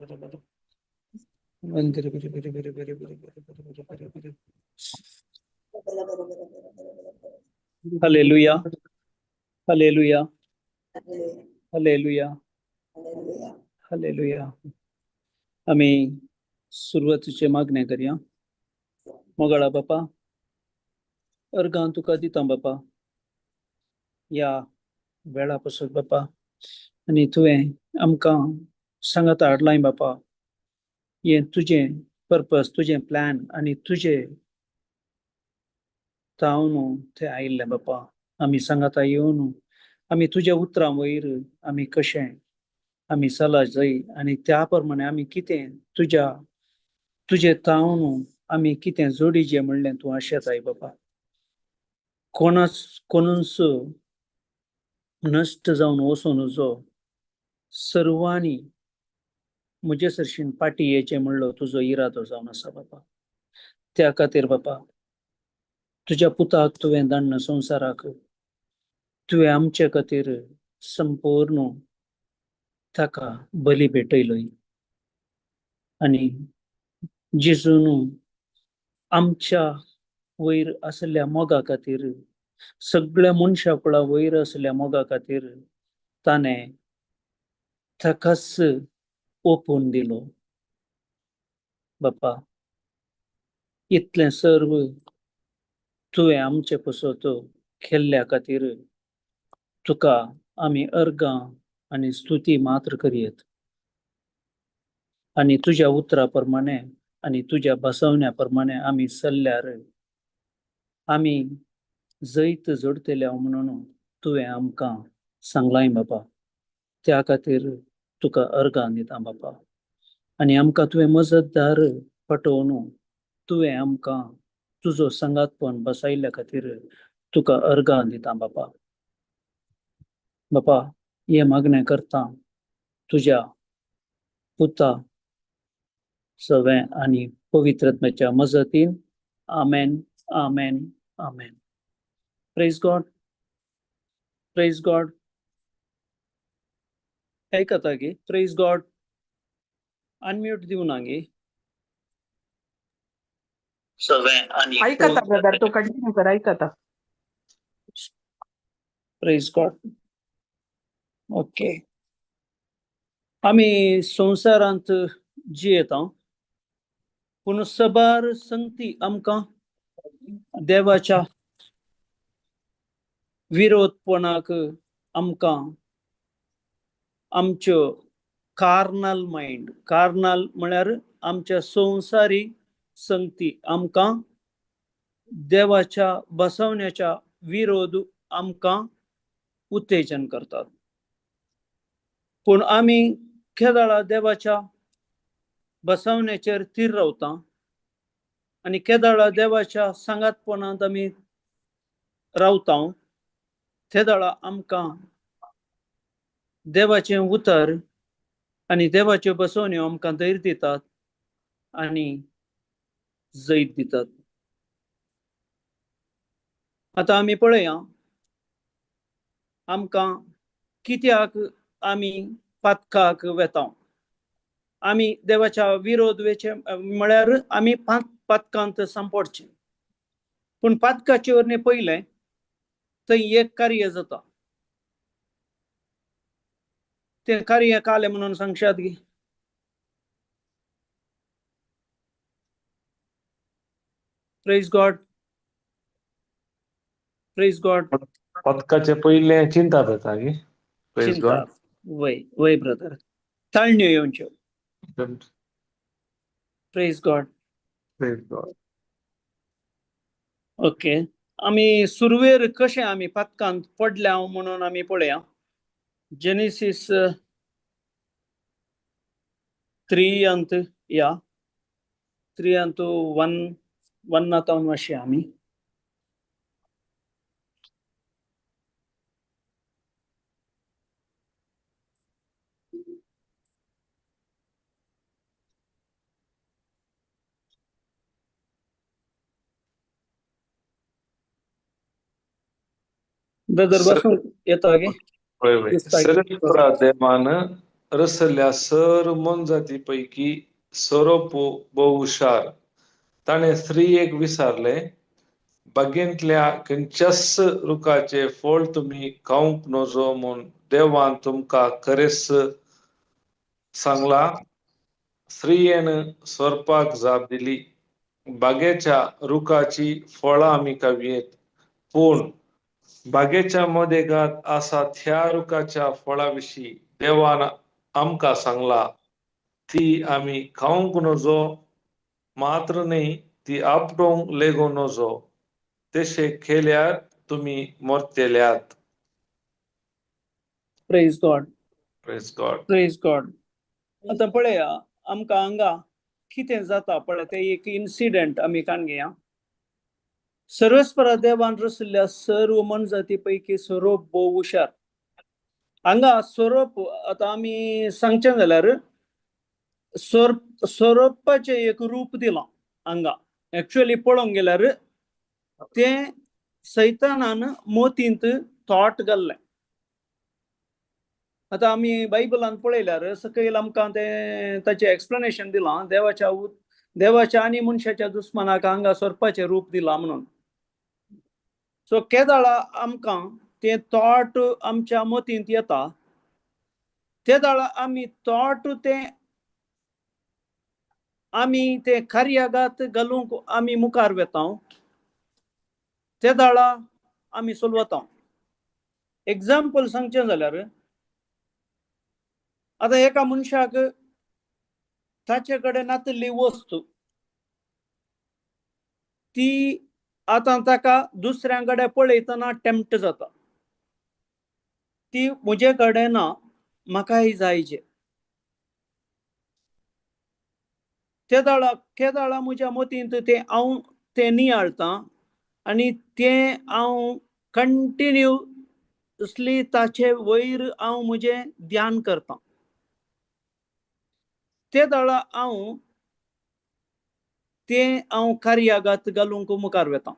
Hallelujah, hallelujah, hallelujah, hallelujah. आमी सुरवातीचे मागणें करया. मोगाळा बापा, अर्गां तुका दिता बापा ह्या वेळा पसत बापा, आनी तुवें आमकां सांगाता हाडलाय बापा. हें तुजें पर्पस, तुजें प्लॅन आनी तुजें तावन तें आयिल्लें बापा. आमी सांगाता येवन आमी तुज्या उतरां वयर आमी कशें आमी सला जाय आनी त्या प्रमाणे आमी कितें तुज्या तुजें तावन आमी कितें जोडीचें म्हणलें तूं आशेताय बापा. कोणाच कोणूच नश्ट जावन वचूं नजो, सर्वांनी म्हजे सरशीन पाटी येचें म्हणलो तुजो इरादो जावन आसा बापा. त्या खातीर बापा तुज्या पुताक तुवें धाडन संवसाराक, तुवें आमचे खातीर संपूर्ण ताका बली भेटयलोय आनी जेजून आमच्या वयर आशिल्ल्या मोगा खातीर, सगळ्या मनशा कुळा वयर आशिल्ल्या मोगा खातीर ताणें ताकाच ओपून दिलो बापा. इतलें सर्व तुवें आमचे पसत केल्ल्या खातीर तुका आमी अर्गां आनी स्तुती मात्र करयेत आनी तुज्या उतरा प्रमाणे आनी तुज्या बसवण्या प्रमाणे आमी चल्ल्यार आमी जैत जोडटले म्हणून तुवें आमकां सांगलाय बापा. त्या खातीर तुका अर्गां दिता बापा आनी आमकां तुवें मजतदार पटोवन तुवें आमकां तुजो सांगातपण बसायल्ल्या खातीर तुका अर्गां दिता बापा. बापा हें मागणें करता तुज्या पुता सवें आनी पवित्रत्म्याच्या मजतीन. आमेन, आमेन, आमेन. Praise God, praise God. आयकता गे? प्रेज गॉड. अनम्यूट दिवना गे? सवें आनी ऐकता ब्रदर, तू कंटिन्यू कर, ऐकता. Praise God. Okay, आमी संवसारांत जियेता पूण सबार संगती आमकां देवाच्या विरोधपणाक आमकां आमच्यो कार्नल मायंड, कार्नल म्हळ्यार आमच्या संवसारी संगती आमकां देवाच्या बसवण्याच्या विरोध आमकां उत्तेजन करतात. पूण आमी केदळा देवाच्या बसवण्याचेर थीर रावता आनी केदळा देवाच्या सांगातपणांत आमी रावता तेदळा आमकां देवाचें उतर आनी देवाच्यो बसवण्यो आमकां धैर्य दितात आनी जैत दितात. आतां आमी पळया आमकां कित्याक आमी पातकाक वेता, आमी देवाच्या विरोध वेचे म्हळ्यार आमी पातकांत सांपडचे. पूण पातकाचे वरने पयलें थंय एक कार्य जाता, तें कार्य कालें म्हणून सांगशात गी? Praise God, praise God. पदकाचे पयले चिंता जाता गी? प्रेज चिंता गॉड. वय वय brother, ताळण्यो येवच्यो. Praise God, praise God. Okay, आमी सुरवेर कशें आमी पातकांत पडल्या म्हणून आमी पळया. जेनेसीस 3 अंत या 3 अंत 1 1 तावन मातशें आमी ब्रदर बसून येता गे? वय वय. दिसता गे? सरस्वरा देवान रसल्या सर मोनजाती पैकी सोरोप भोव हुशार. ताणें स्त्रियेक विचारलें, बागेंतल्या खंयच्याच रुखाचें फळ तुमी खावंक नजो म्हूण देवान तुमकां खरेंच सांगलां? स्त्रियेन सोरपाक जाप दिली, बागेच्या रुखाची फळां आमी खावयेत, पूण बागेच्या मदेगात आसा त्या रुखाच्या फळा विशीं देवान आमकां सांगलां, ती आमी खावंक नजो मात्र न्हय, ती आपटोवंक लेगून नजो, तशें केल्यार तुमी मरतल्यात. Praise God. Praise God. Praise God. आतां पळया आमकां हांगा कितें जाता पळय, तें एक इन्सिडंट आमी काण घेया. सर्वेस्परा देवान रचल्ल्या सर्व मनजाती पैकी सोरोप भोव हुशार. हांगा सोरोप आतां आमी सांगचें जाल्यार सोरोपाचें एक रूप दिलां हांगा. एक्चुअली पळोवंक गेल्यार तें सैतानान मोतींत थॉट घाल्लें. आतां आमी बायबलान पळयल्यार सकयल आमकां तें ताचें एक्सप्लेनेशन दिलां, देवाच्या देवाच्या आनी मनशाच्या दुस्मानाक हांगा सोरपाचें रूप दिलां म्हणून. सो केदाळा आमकां तें थॉट आमच्या मतींत येता, तेदाळा आमी थॉट तें आमी तें कार्यागात घालूंक आमी मुखार वेता, तेदाळा आमी सोलवता. एग्जाम्पल सांगचें जाल्यार आतां एका मनशाक ताचे कडेन नातिल्ली वस्तू ती आतां ताका दुसऱ्यां कडेन पळयतना टेम्प्ट जाता, ती म्हजे कडेन ना, म्हाकाय जाय. तेदाळा केदाळा म्हज्या मतींत तें हांव तें नियाळतां आनी तें हांव कंटिन्यूसली ताचे वयर हांव म्हजें ध्यान करतां. ते दाळा हांव तें हांव कार्यागात घालूंक मुखार वेता.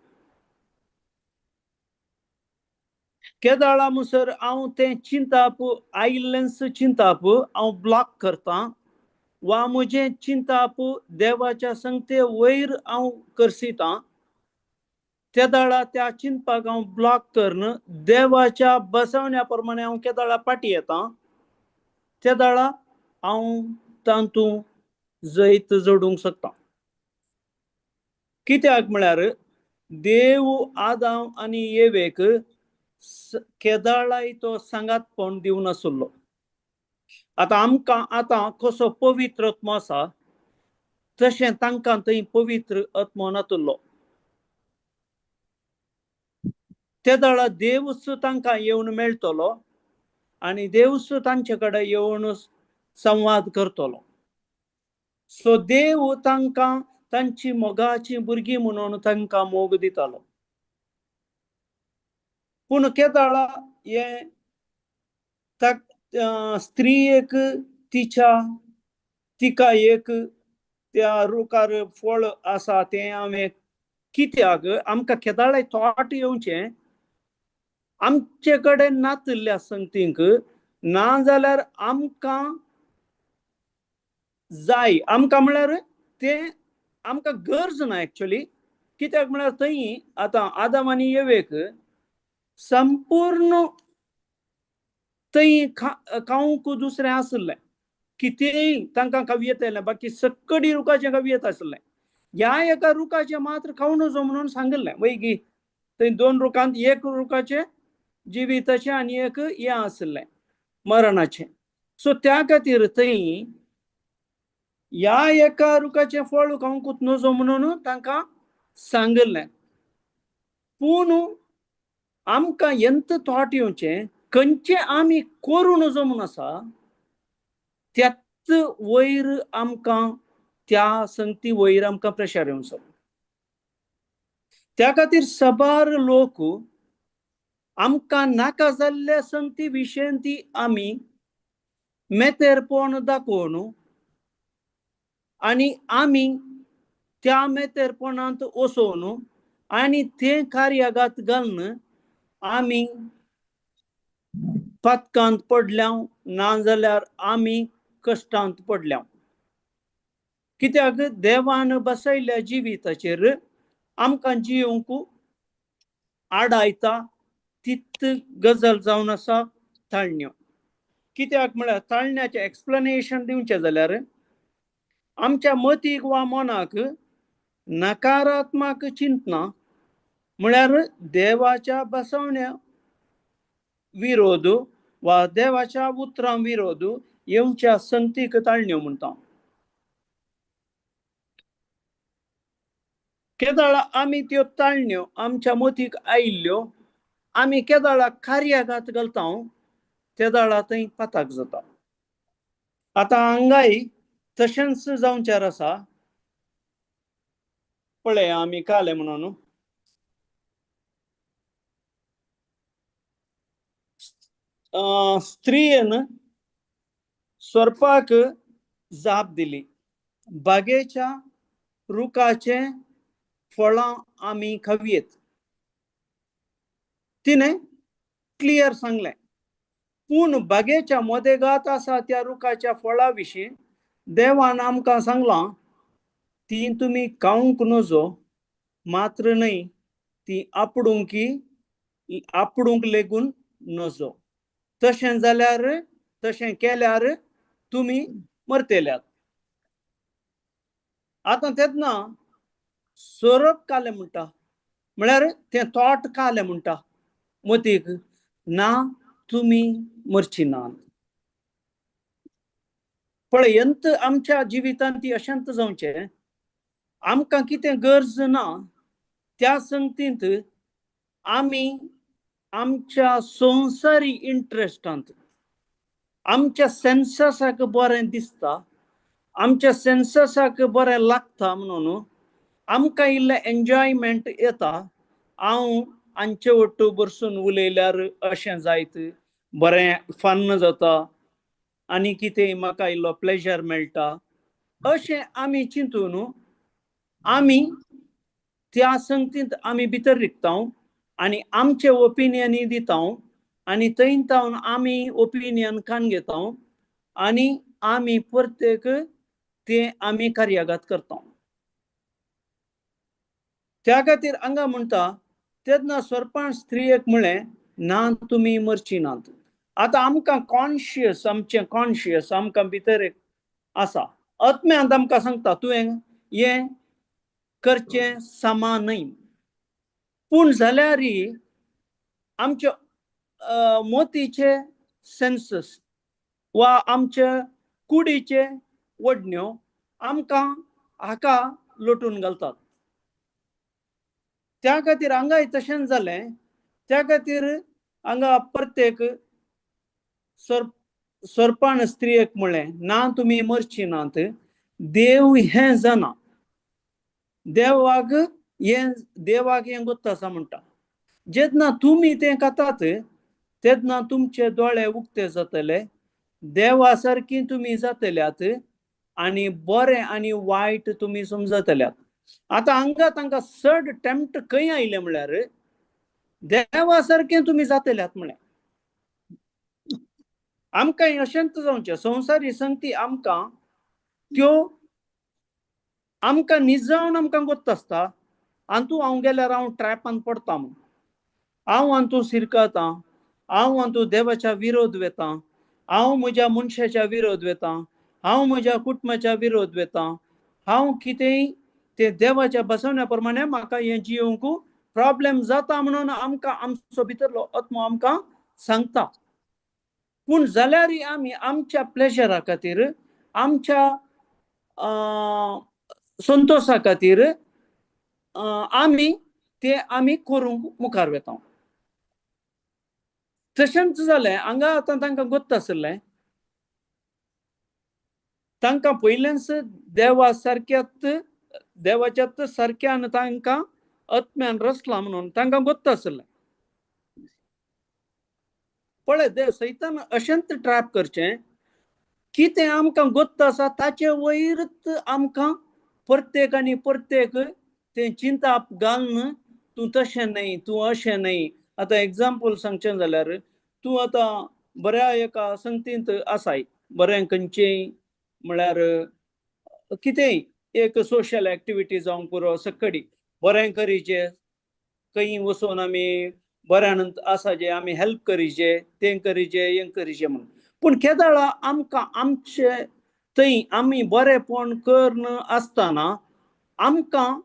केदाळा मुसर हांव तें चिंताप आयिल्लेंच चिंताप हांव ब्लॉक करतां वा म्हजें चिंताप देवाच्या संगते वयर हांव करसितां. तेदाळा त्या चिंतपाक हांव ब्लॉक करून देवाच्या बसवण्या प्रमाणे हांव केदाळा फाटीं येता, तेदाळा हांव तातूंत जैत जोडूंक शकता. कित्याक म्हळ्यार देव आदाम आनी एवेक केदाळाय तो सांगातपण दिवन आसलो. आतां आमकां आतां कसो पवित्र आत्मो आसा तशें तांकां थंय पवित्र आत्मो नातुल्लो. तेदाळा देवूच तांकां येवन मेळटलो आनी देवूच तांचे कडेन येवन संवाद करतलो. सो देव तांकां तांची मोगाची भुरगीं म्हणून तांकां मोग दितालो. पूण केदाळा हें स्त्रियेक तिच्या तिका एक त्या रुखार फळ आसा तें हांवें कित्याक आमकां केदाळाय थॉट येवचें आमचे कडेन नातिल्ल्या संगतींक, ना जाल्यार आमकां जाय, आमकां म्हळ्यार तें आमकां गरज ना एक्चुअली. कित्याक म्हळ्यार थंय आतां आदाम आनी एवेक संपूर्ण थंय खावंक दुसरें आशिल्लें, कितेंय तांकां खावं येतालें, बाकी सक्कडी रुखाचें खावं येत आशिल्लें. ह्या एका रुखाचें मात्र खावं नजो म्हणून सांगिल्लें. वयगी थंय दोन रुखांत एक रुखाचें जिविताचें आनी एक हें आशिल्लें मरणाचें. सो त्या खातीर थंय ह्या एका रुखाचें फळ खावंकूच नजो म्हणून तांकां सांगिल्लें. पूण आमकां एंत थॉट येवचें खंयचें आमी करूं नजो म्हूण आसा त्याच वयर आमकां त्या संगती वयर आमकां प्रेशर येवचो. त्या खातीर सबार लोक आमकां नाका जाल्ल्या संगती विशयन ती आमी मेतेरपण दाखोवन आनी आमी त्या मेतेरपणांत वचोवन आनी तें कार्यागात घालून आमी पातकांत पडल्या ना जाल्यार आमी कश्टांत पडल्या. कित्याक देवान बसयल्ल्या जिविताचेर आमकां जियोंक आडायता तित गजल जावन आसा ताळण्यो. कित्याक म्हळ्यार ताळण्याचें एक्सप्लेनेशन दिवचें जाल्यार आमच्या मतीक वा मनाक नकारात्मक चिंतना म्हळ्यार देवाच्या बसवण्या विरोध वा देवाच्या उतरां विरोध येवच्या संगतीक ताळण्यो म्हणटा. केदाळा आमी त्यो ताळण्यो आमच्या मतीक आयिल्ल्यो आमी केदाळा कार्याघात घालता तेदाळा थंय पाताक जाता. आतां हांगाय तशेंच जावचेर आसा. पळया आमी काले म्हणून स्त्रियेन सोरपाक जाप दिली, बागेच्या रुखाचे फळां आमी खावयेत. तिणें क्लियर सांगलें, पूण बागेच्या मदेगात आसा त्या रुखाच्या फळा विशीं देवान आमकां सांगलां ती तुमी खावंक नजो, मात्र न्हय ती आपडूंक लेगून नजो, तशें जाल्यार तशें केल्यार तुमी मरतेल्यात. आतां तेन्ना सोरोप काले म्हणटा, म्हळ्यार तें थॉट काले म्हणटा मतीक, ना तुमी मरची ना. पळय यंत आमच्या जिवितांत ती अशेंच जावचें, आमकां कितें गरज ना त्या संगतींत आमी आमच्या संवसारी इंट्रस्टांत आमच्या सेन्ससाक बरें दिसता, आमच्या सेन्ससाक बरें लागता म्हणून आमकां इल्लें एन्जॉयमेंट येता. हांव हांचे वट्टू बसून उलयल्यार अशें जायत, बरें फन जाता आनी कितें म्हाका इल्लो प्लेजर मेळटा अशें आमी चिंतून आमी त्या संगतींत आमी भितर रिगता आनी आमचे ओपिनियनूय दिता आनी थंय तावन आमी ओपिनियन कान घेता आनी आमी प्रत्येक ते आमी कार्यागात करता. त्या खातीर हांगा म्हणटा तेन्ना सोरपान स्त्रियेक म्हळें, ना तुमी मरची नात. आतां आमकां कॉन्शियस, आमचें कॉन्शियस आमकां भितर एक आसा, आत्म्यांत आमकां सांगता तुवें हें करचें समा न्हय. पूण जाल्यार आमच्या मोतीचे सेन्सस वा आमचे कुडीचे वडण्यो आमकां हाका लोटून घालतात. त्या खातीर हांगाय तशेंच जालें. त्या खातीर हांगा प्रत्येक सोरपान स्त्रियेक म्हळें, ना तुमी मरची नात, देव हें जाणा, देवाक हें देवाक हें गोत्त आसा म्हणटा. जेन्ना तुमी तें खातात तेन्ना तुमचे दोळे उक्ते जातले, देवा सारकी तुमी जातल्यात आनी बरें आनी वायट तुमी समजतल्यात. आतां हांगा तांकां चड टेम्प्ट खंय आयलें म्हळ्यार देवा सारकें तुमी जातल्यात म्हळ्यार. आमकां अशेंच जावचें, संवसारी संगती आमकां त्यो आमकां निजावन आमकां गोत्त आसता. आनी तूं हांव गेल्यार हांव ट्रॅपान पडटा म्हूण, हांव आनी तूं सिरकता, हांव आनी तूं देवाच्या विरोध वेता, हांव म्हज्या मनशाच्या विरोध वेता, हांव म्हज्या कुटुंबाच्या विरोध वेता, हांव कितेंय ते देवाच्या बसवण्या प्रमाणे म्हाका हें जियोंक प्रॉब्लेम जाता म्हणून आमकां आमचो भितरलो आत्मो आमकां सांगता. पूण जाल्यारय आमी आमच्या प्लेजरा खातीर, आमच्या संतोशा खातीर आमी ते आमी करूंक मुखार वेता. तशेंच जालें हांगा आतां तांकां गोत्त आशिल्लें, तांकां पयलेंच देवा सारक्यात देवाच्यात सारक्यान तांकां आत्म्यान रचलां म्हणून तांकां गोत्त आशिल्लें. पळय देव सैतान अशेंच ट्रॅप करचें कितें आमकां गोत्त आसा ताचे वयरच आमकां प्रत्येक आनी प्रत्येक तें चिंताप घालून तूं तशें न्हय, तूं अशें न्हय. आतां एग्जाम्पल सांगचें जाल्यार तूं आतां बऱ्या एका संगतींत आसाय, बरें खंयचेय म्हळ्यार कितेंय एक सोशल एक्टिविटी जावंक पुरो, सकडी बरें करीचे, खंय वचून आमी बऱ्यान आसा जे आमी हेल्प करीचे, तें करीचे, हें करीचे म्हणून. पूण केदळा आमकां आमचे थंय आमी बरेंपण करून आसतना आमकां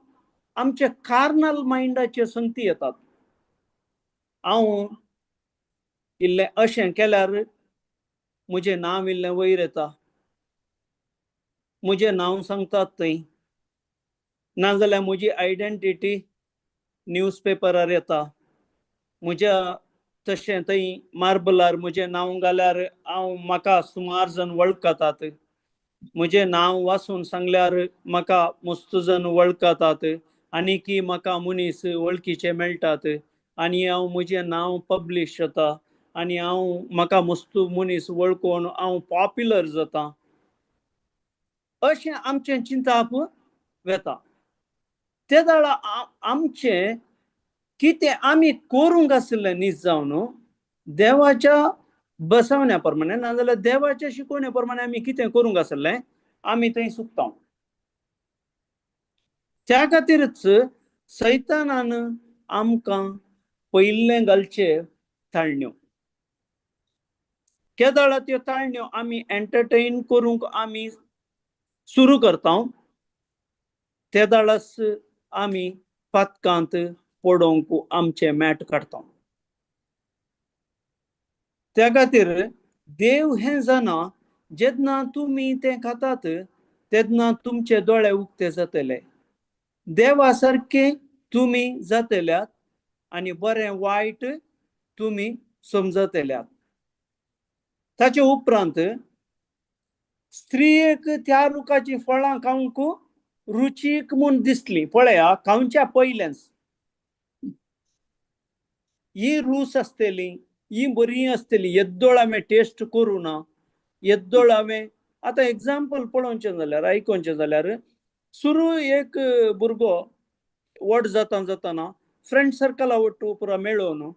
आमचे कार्नल मायंडाच्यो संगती येतात. हांव इल्लें अशें केल्यार म्हजें नांव इल्लें वयर येता, म्हजें नांव सांगतात थंय, नाजाल्यार म्हजी आयडेंटिटी न्यूज पेपरार येता, म्हज्या तशें थंय मार्बलार म्हजें नांव घाल्यार हांव म्हाका सुमार जाण वळखतात, म्हजें नांव वाचून सांगल्यार म्हाका मस्त जाण वळखतात आनी की म्हाका मनीस वळखीचे मेळटात आनी हांव म्हजें नांव पब्लीश जाता आनी हांव म्हाका मस्त मनीस वळखून हांव पॉप्युलर जाता, अशें आमचें चिंताप वेता. ते वेळार आमचें कितें आमी करूंक आशिल्लें नीज जावन देवाच्या बसवण्या प्रमाणे नाजाल्यार देवाच्या शिकवण्या प्रमाणे आमी कितें करूंक आशिल्लें आमी थंय चुकता. त्या खातीरच सैतानान आमकां पयिल्लें घालचे ताळण्यो, केदळा त्यो ताळण्यो आमी एंटरटेन करूंक आमी सुरू करता, ते दाळास आमी पातकांत पडोवंक आमचें मॅट काडटा. त्या खातीर देव हें जाणा, जेन्ना तुमी तें खातात तेन्ना तुमचे दोळे उक्ते जातले, देवा सारके तुमी जातल्यात आनी बरें वायट तुमी समजतल्यात. ताचे उपरांत स्त्रियेक त्या रुखाचीं फळां खावंक रुचीक म्हूण दिसली. पळया, खावच्या पयलेंच ही रूच आसतली, ही बरी आसतली, येद्दोळ हांवें टेस्ट करूं ना, येद्दोळ हांवें आतां एग्जाम्पल पळोवचें जाल्यार आयकोवचें जाल्यार सुरू एक भुरगो व्हड जाता जातना फ्रेंड सर्कला वट्टू पुरा मेळोवन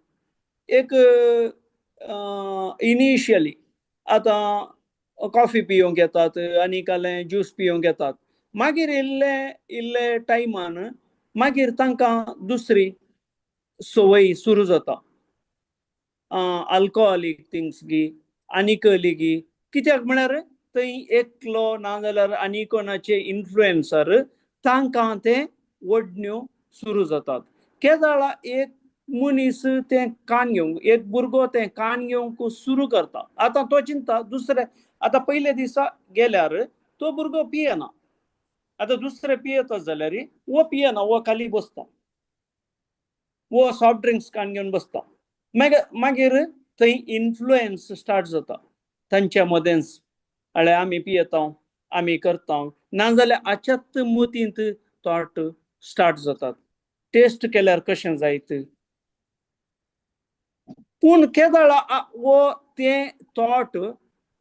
एक इनिशियली आतां कॉफी पिवंक येतात आनी कालें ज्यूस पिवंक येतात, मागीर इल्ले इल्ले टायमान मागीर तांकां दुसरी संवय सुरू जाता, आल्कोहोलीक थिंग्स गी आनी कहली गी, कित्याक म्हळ्यार थंय एकलो नाजाल्यार आनी कोणाचे इन्फ्लुएन्सर तांकां ते वडण्यो सुरू जातात. केदळा एक मनीस तें कान घेवंक, एक भुरगो तें कान घेवंक सुरू करता, आतां तो चिंता दुसरे, आतां पयले दिसा गेल्यार तो भुरगो पियेना, आतां दुसरे पियेता जाल्यार वो पियेना, वो खाली बसता, वो सॉफ्ट ड्रिंक्स कान घेवन बसता, मागीर मागीर थंय इन्फ्लुएन्स स्टार्ट जाता तांच्या मदेंच, अळे आमी पियेता आमी करता, नाजाल्यार आच्यात मतींत थॉट स्टार्ट जातात, टेस्ट केल्यार कशें जायत. पूण केदळा वो तें थॉट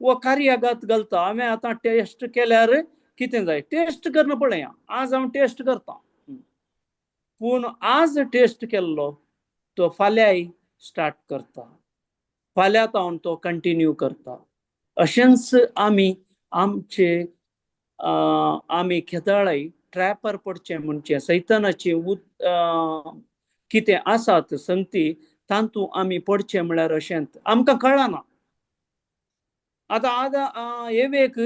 वो कार्यागत घालता, हांवें आतां टेस्ट केल्यार कितें जाय, टेस्ट करून पळया, आज हांव टेस्ट करता, पूण आज टेस्ट केल्लो तो फाल्यांय स्टार्ट करता, फाल्यां तावन तो कंटिन्यू करता. अशेंच आमी आमचे आमी खेदाळाय ट्रॅपर पडचें म्हणचें सैतानाची कितें आसात संगती तातूंत आमी पडचें म्हळ्यार अशेंच आमकां कळना. आतां आतां एवेक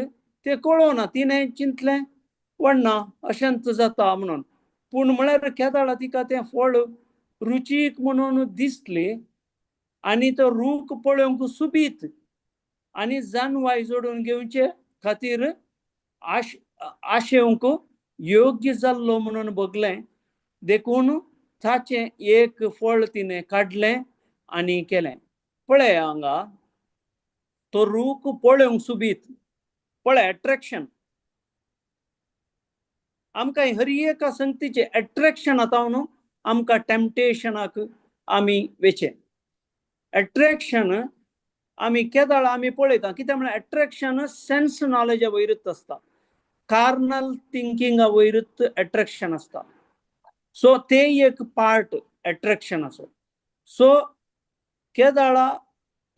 तें कळोना, तिणें चिंतलें वडना अशेंच जाता म्हणून, पूण म्हळ्यार केदाळा तिका तें फळ रुचीक म्हणून दिसलें आनी तो रूख पळोवंक सुबीत आनी जानवाय जोडून घेवचे खातीर आशेवंक योग्य जाल्लो म्हणून बगलें, देखून ताचें एक फळ तिणें काडलें आनी केलें. पळय हांगा तो रूख पळोवंक सुबीत, पळय एट्रेक्शन, आमकां हर एका संगतीचें एट्रेक्शन आतां न्हू आमकां टेम्पटेशनाक आमी वेचें एट्रेक्शन आमी केदाळ आमी पळयता, कित्याक म्हळ्यार एट्रेक्शन सेन्स नॉलेजा वयरूच आसता, कार्नल थिंकिंगा वयरूच एट्रेक्शन आसता, सो तें एक पार्ट एट्रेक्शनाचो. सो केदाळा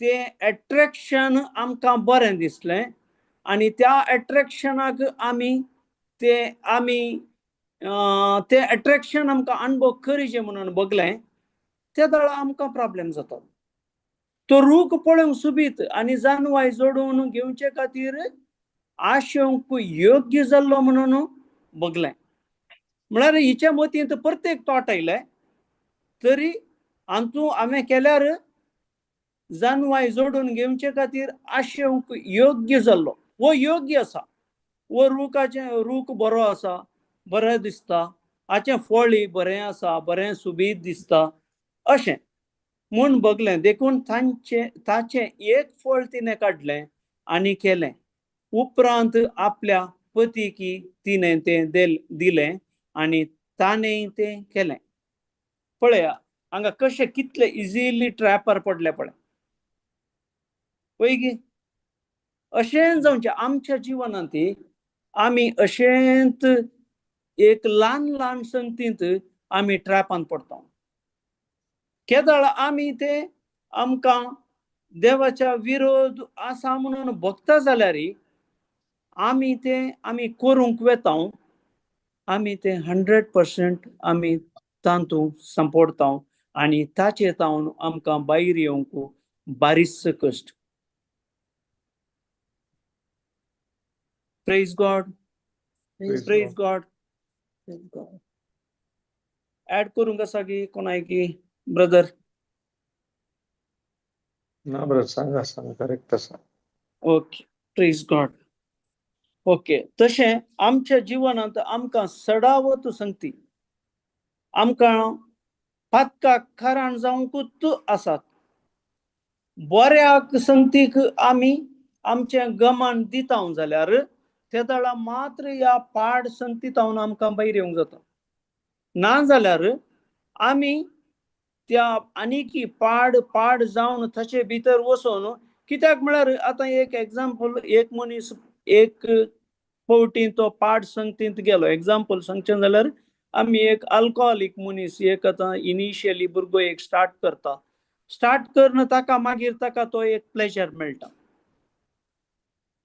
तें एट्रेक्शन आमकां बरें दिसलें आनी त्या एट्रेक्शनाक आमी तें आमी तें एट्रेक्शन आमकां अणभव करीचें म्हणून बगलें, त्या वेळार आमकां प्रॉब्लेम जाता. तो रूख पळोवंक सुबीत आनी जानवाय जोडून घेवचे खातीर आशेवंक योग्य जाल्लो म्हणून बगलें. म्हळ्यार हिच्या मतींत प्रत्येक थॉट आयलें तरी हातूं हांवें केल्यार जानवाय जोडून घेवचे खातीर आशेवंक योग्य जाल्लो, हो योग्य आसा, हो रुखाचें रूख बरो आसा, बरें दिसता, हाचें फळी बरें आसा, बरें सुबीत दिसता अशें म्हूण बगलें. देखून तांचें ताचें एक फळ तिणें काडलें आनी केलें. उपरांत आपल्या पतीकी तिणें तें दिलें आनी ताणें तें केलें. पळया हांगा कशें कितले इजिली ट्रॅपार पडले पळय, पळय की अशें जावचें आमच्या जिवनांत. आमी अशेंच एक ल्हान ल्हान संगतींत आमी ट्रॅपान पडटा. केदळ आमी ते आमकां देवाच्या विरोध आसा म्हणून भोगता जाल्यार आमी ते आमी करूंक वेता, आमी ते 100% आमी तातूंत सांपडटा आनी ताचे तावन आमकां भायर येवंक बारीस कश्ट. Praise God, praise God. Add करूंक आसा की कोणाय की ब्रदर? ना ब्रदर, सांगा सांगा, करेक्ट आसा. ओके, प्रेज गॉड. ओके, तशें आमच्या जिवनांत आमकां सडावत संगती आमकां पातकाक कारण जावंकूच आसात. बऱ्याक संगतीक आमी आमचें गमान दिता जाल्यार ते वेळार मात्र ह्या पाड संगती तावन आमकां भायर येवंक जाता. ना जाल्यार आमी त्या आनीकी पाड पाड जावन ताचे भितर वचोन, कित्याक म्हळ्यार आतां एक एग्जाम्पल, एक मनीस एक फावटी तो पाड संगतींत गेलो. एग्जाम्पल सांगचें जाल्यार आमी एक अल्कोहोलीक मनीस एक आतां इनिशियली भुरगो एक स्टार्ट करता, स्टार्ट करून ताका मागीर ताका तो एक प्लेजर मेळटा,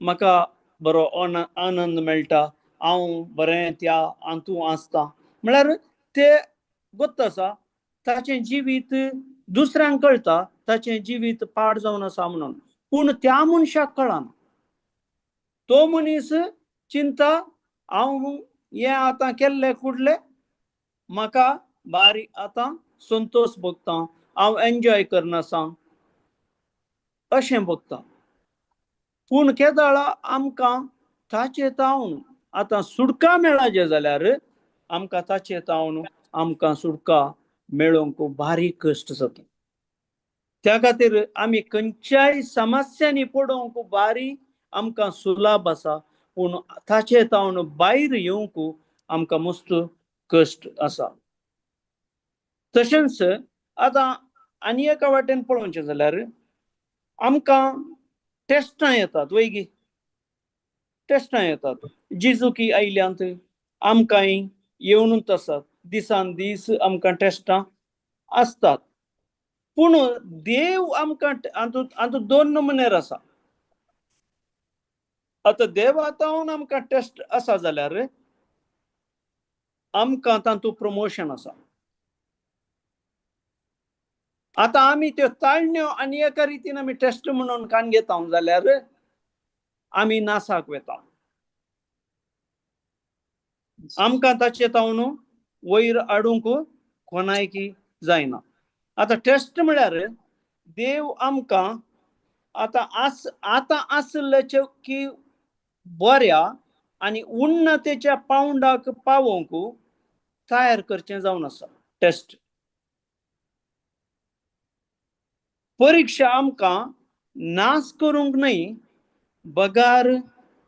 म्हाका बरो आनंद मेळटा, हांव बरें त्या हातूंत आसता. म्हळ्यार ते गोत्त आसा ताचें जिवीत दुसऱ्यांक कळटा ताचें जिवीत पाड जावन आसा म्हणून, पूण त्या मनशाक कळना. तो मनीस चिंता हांव हें आतां केल्लें कुडलें म्हाका बारी आतां संतोश भोगता, हांव एन्जॉय करना आसा अशें भोगता. पूण केदळा आमकां ताचे तावन आतां सुटका मेळाचें जाल्यार आमकां ताचे तावन आमकां सुटका मेळोवंक बारीक कश्ट जाता. त्या खातीर आमी खंयच्याय समस्यांनी पडोवंक बारी आमकां सुलाभ आसा, पूण ताचे तावन भायर येवंक आमकां मस्त कश्ट आसा. तशेंच आतां आनी एका वाटेन पळोवचें जाल्यार आमकां टेस्टां येतात, वयगी टेस्टां येतात. जिजुकी आयल्यांत आमकांय येवनूच आसात, दिसान दीस आमकां टेस्टां आसतात. पूण देव आमकां हातूंत हातूंत दोन नमुनेर आसा. आतां देवा तावन आमकां टेस्ट आसा जाल्यार आमकां तातूंत प्रमोशन आसा. आतां आमी त्यो ताळण्यो आनी एका रितीन आमी टेस्ट म्हणून कान घेता जाल्यार आमी नासाक वेता, आमकां ताचे तावन वयर हाडूंक कोणायकी जायना. आतां टेस्ट म्हळ्यार देव आमकां आतां आस आतां आसल्याचे की बऱ्या आनी उन्नतेच्या पावंडाक पावोवंक तयार करचें जावन आसा. टेस्ट परिक्षा आमकां नाश करूंक न्हय बगार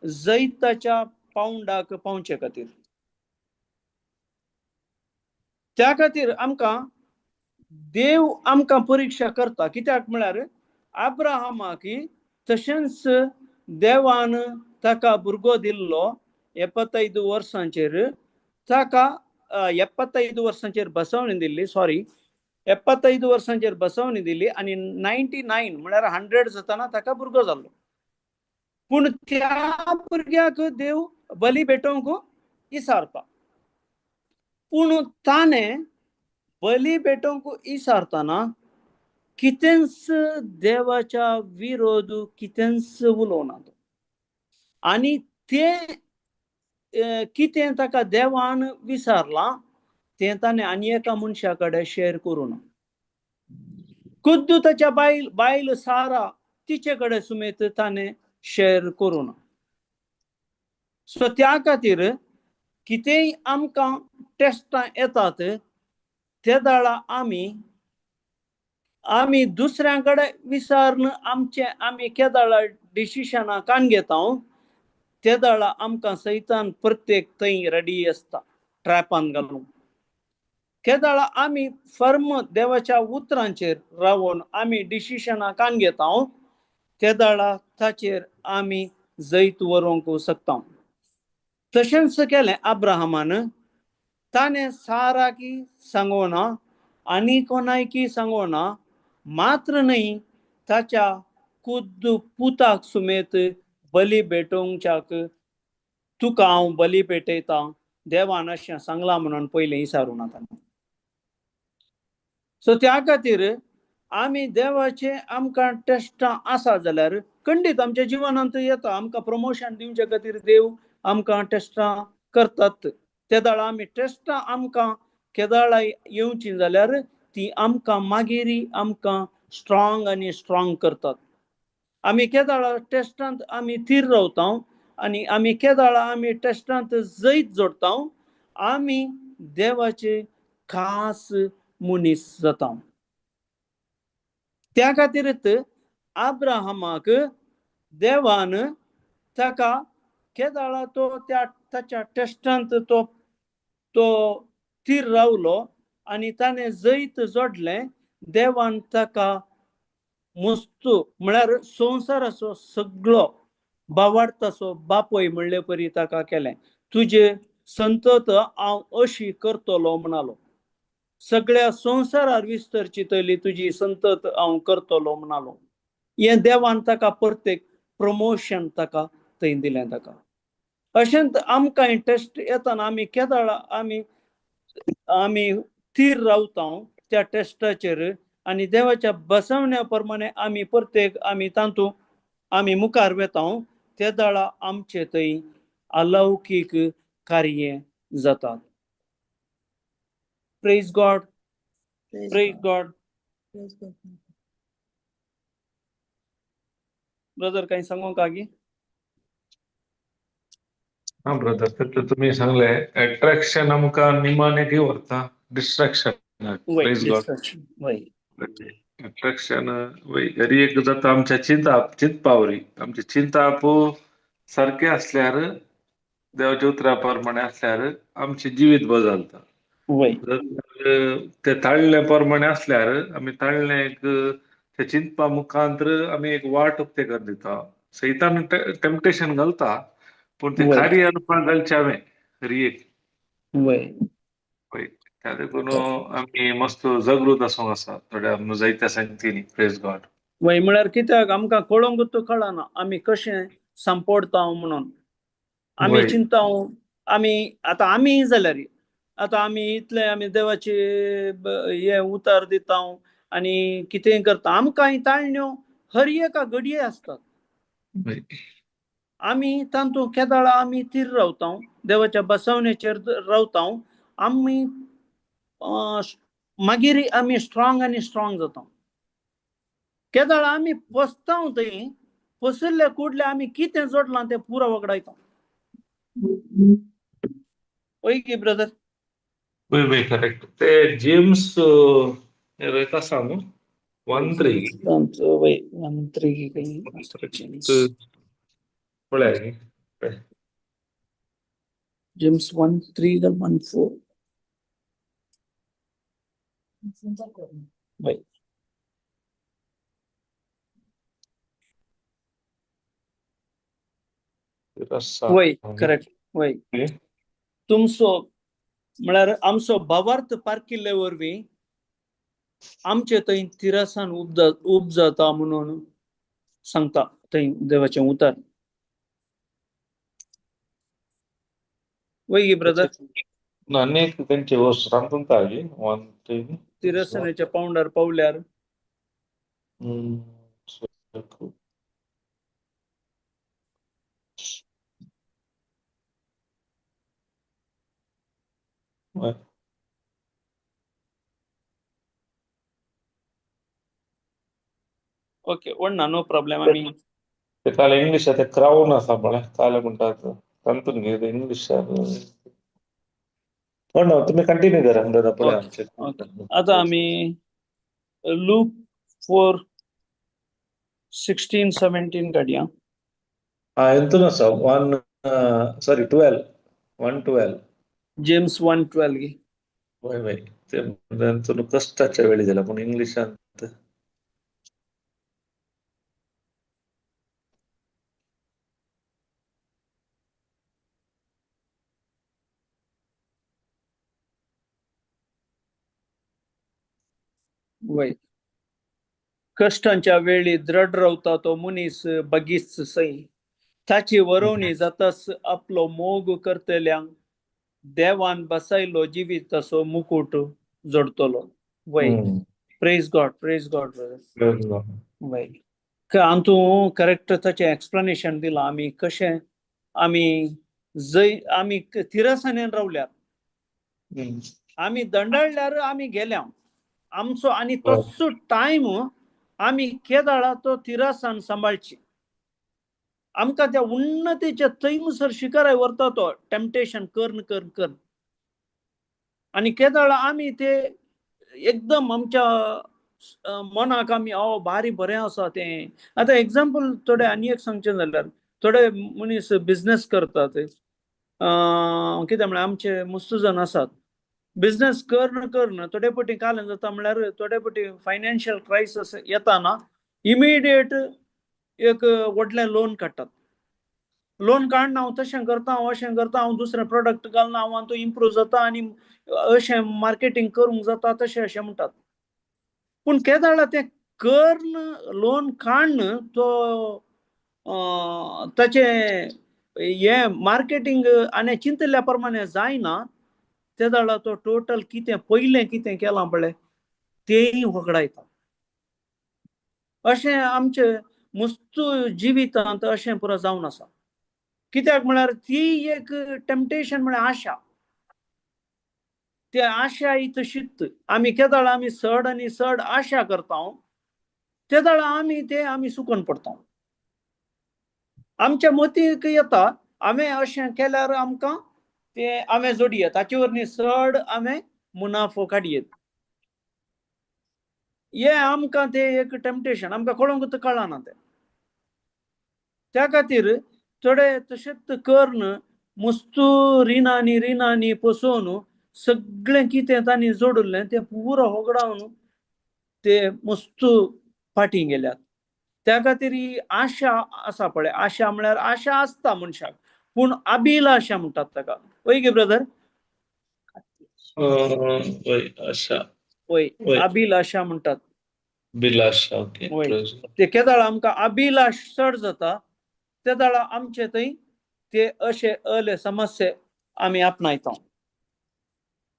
जैताच्या पावंडाक पावचे खातीर. त्या खातीर आमकां देव आमकां परिक्षा करता. कित्याक म्हळ्यार अब्राहमाक तशेंच देवान ताका भुरगो दिल्लो 75 वर्सांचेर, ताका 75 वर्सांचेर बसवणी दिल्ली, सॉरी, 75 वर्सांचेर बसवणी दिली आनी 99 म्हळ्यार 100 जाताना ताका भुरगो जाल्लो. पूण त्या भुरग्याक देव बली भेटोवंक इसारता. पूण ताणें बली भेटोवंक इसारतना कितेंच देवाच्या विरोध कितेंच उलोवना तो. आनी तें कितें ताका देवान विसारलां तें ताणें आनी एका मनशा कडेन शेअर करूं ना. खुद्द ताच्या बायल बायल सारा तिचे कडेन सुमेत ताणें शेअर करूं ना. सो त्या खातीर कितेंय आमकां टेस्टां येतात ते दाळा आमी आमी दुसऱ्यां कडेन विचारून आमचें आमी केदाळा डिसिशनां कान घेता ते दाळा आमकां सैतान प्रत्येक थंय रेडी आसता ट्रॅपान घालूंक. केदाळा आमी फर्म देवाच्या उतरांचेर रावन आमी डिसिशनां कान घेता ते दाळा ताचेर आमी जैत व्हरूंक शकता. तशेंच केलें अब्राहमान. ताणें साराकी सांगोना आनी कोणायकी सांगोना, मात्र न्हय ताच्या खुद्द पुताक सुमेत बली भेटोवच्याक तुका हांव बली भेटयतां देवान अशें सांगलां म्हणून पयलीं विचारूं ना ताणें. सो त्या खातीर आमी देवाचे आमकां टेस्टां आसा जाल्यार खंडीत आमच्या जिवनांत येता. आमकां प्रमोशन दिवचे खातीर देव आमकां टेस्टां करतात. ते दाळा आमी टेस्टां आमकां केदाळा येवची जाल्यार ती आमकां मागीर आमकां स्ट्रॉंग आनी स्ट्रॉंग करतात. आमी केदाळा टेस्टांत आमी थीर रावता आनी आमी केदाळा आमी टेस्टांत जैत जोडटा, आमी देवाचे खास मनीस जाता. त्या खातीरच आब्राहमाक देवान ताका केदाळा तो त्या ताच्या टेस्टांत तो तो थीर रावलो आनी ताणें जैत जोडलें. देवान ताका मुस्तू म्हळ्यार संवसाराचो सगळो बावाडताचो बापूय म्हणले परी ताका केलें. तुजे संतत हांव अशी करतलो म्हणालो. सगळ्या संवसारार विस्तरची तली तुजी संतत हांव करतलो म्हणालो. हें देवान ताका प्रत्येक प्रमोशन ताका थंय दिलें ताका. अशेंच आमकां टेस्ट येतना आमी केदाळा आमी आमी थीर रावता त्या टेस्टाचेर आनी देवाच्या बसवण्या प्रमाणे आमी प्रत्येक आमी तातूंत आमी मुखार वेता ते दाळा आमचे थंय अलौकीक कार्य जातात. Praise God. Praise God. Brother काही सांगू का गी? हा ब्रदर, तर तुम्ही सांगले अट्रॅक्शन आमकां निमाणे की व्हरता डिस्ट्रक्शन. प्रेज गॉड. वय अट्रॅक्शन वय हरी एक जाता आमच्या चिंताप चिंतपावरी. आमचे चिंताप सारके असल्यार देवाच्या उतरा प्रमाणे असल्यार आमचें जिवीत बदलता. वय जर ते ताळ्ळे प्रमाणे असल्यार आमी ताळ्ळे एक ते चिंतपा मुखांतर आमी एक वाट उक्ते कर दिता. सैतान टेम्पटेशन घालता पूण ते वय कार्य अनुपान घालचें हांवें हरी एक. वय वय त्या देखून आमी मस्त जागृत आसूंक आसा थोड्या जायत्या संगतींनी. Praise God. वय म्हळ्यार कित्याक आमकां कळोंक कळना आमी कशें सांपडटा म्हणून. आमी वय चिंता आमी आतां आमी जाल्यार आतां आमी इतले आमी देवाचे हे उतार दिता आनी कितेंय करता. आमकां ताळण्यो हर एका घडये आसतात. वय आमी तातूंत केदाळा आमी थीर रावता देवाच्या बसवणेचेर रावता. आमी मागीर आमी स्ट्रॉंग आनी स्ट्रॉंग जाता. केदाळा आमी पोसता थंय पोसिल्ले कुडले आमी कितें जोडलां तें पुरो वगडायता. वय की ब्रदर? वय वय करेक्ट. ते जेम्स एक आसा न्हू 1:3. वय 1:3 काही. जेम्स पळय. जेम्स 1:3 1:4. वय वय करेक्ट. वय तुमचो म्हळ्यार आमचो भावार्थ पारकिल्ले वरवीं आमचे थंय तिरसान उपजाता म्हणून सांगता थंय देवाचें उतर. वय ब्रदर? आनी एक तेंचे वर्स सांगता वन थ्री तिरसनेच्या पावंडार पावल्यार ओके वण्णा नो प्रॉब्लेम. आमी ते काल इंग्लिश ते क्राऊन आसा पळय काल म्हणटात तातूंत कितें इंग्लिश हो ना, तुम्ही कंटिन्यू करा ब्रदर पळय ओके आमचे. ओके आतां आमी लूक 4:16 17 काडया. हा हितून आसा 1 सॉरी 12 1 12. जेम्स 1:12 गी. वय वय ते तातूंत कश्टाच्या वेळी जाला पूण इंग्लिशांत वय कश्टांच्या वेळी द्रढ रावता तो मनीस बगीच सई, ताची वरोवणी जाताच आपलो मोग करतल्यांक देवान बसायलो जिविताचो मुकूट जोडतलो. वय praise God, praise God brother. वय अंतू करेक्ट ताचें एक्सप्लेनेशन दिलां आमी कशें आमी जंय आमी तिरसानेन रावल्यार आमी दंडाळल्यार आमी गेल्या आमचो आनी तसो टायम आमी केदाळा तो तिरासान सांबाळची. आमकां त्या उन्नतीच्या थंयसर शिखराय व्हरता तो टेम्पटेशन कर्न कर्न कर्न आनी केदाळा आमी ते एकदम आमच्या मनाक आमी ओ भारी बरें आसा तें. आतां एग्जाम्पल थोडे आनी एक सांगचें जाल्यार थोडे मनीस बिजनेस करतात, कितें म्हळ्यार आमचे मुस्तू जाण आसात बिजनेस कर्न कर्न थोडे पटी काल जाता म्हळ्यार थोडे पटी फायनान्शियल क्रायसिस येता ना इमिडिएट एक व्हडलें लोन काडटात. लोन काडना हांव तशें करता हांव अशें करता हांव दुसरें प्रोडक्ट घालना हांव आनी तो इम्प्रूव जाता आनी अशें मार्केटींग करूंक जाता तशें अशें म्हणटात. पूण केदाळा तें कर्न लोन काडन तो ताचें हें मार्केटींग आनी चिंतल्या प्रमाणे जायना तेदाळा तो टोटल कितें पयलें कितें केलां पळय तेंय होगडायता. अशें आमचे मुस्तू जिवितांत अशें पुरो जावन आसा. कित्याक म्हळ्यार ती एक टेम्पटेशन म्हळ्यार आशा, ते आशा ही तशीच आमी केदाळा आमी चड आनी चड आशा करता तेदाळा आमी ते आमी सुकून पडटा. आमच्या मतीक येता हांवें अशें केल्यार आमकां ते हांवें जोडयेत ताचे वरवीं चड हांवें मुनाफो काडयेत. हें आमकां तें एक टेम्पटेशन आमकां कळोंक कळना तें. त्या खातीर थोडे तशेंच कर्न मुस्तू रिणांनी रिणांनी पोसोवन सगळें कितें तांणी जोडिल्लें तें पुरो होगडावन ते मुस्तू फाटीं गेल्यात. त्या खातीर ही आशा आसा पळय, आशा म्हळ्यार आशा आसता मनशाक पूण अभिलाशा म्हणटात ताका. वय गे ब्रदर? वय आशा वय अभिलाशा म्हणटात. बिलाशा ओके. वय ते केदाळा आमकां अभिलाश चड जाता तेदाळा आमचे थंय ते अशे अले समस्ये आमी आपणायता.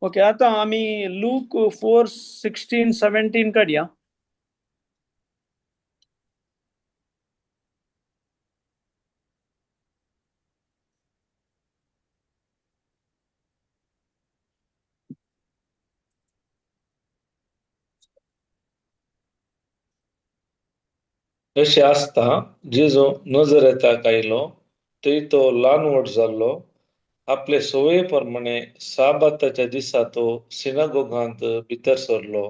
ओके आतां आमी लूक 4:16 17 काडया. अशें आसता जेजू नजरेताक आयलो थंय तो ल्हान व्हड जाल्लो. आपले संवये प्रमाणे साबाताच्या दिसा तो सिनागोगांत भितर सरलो.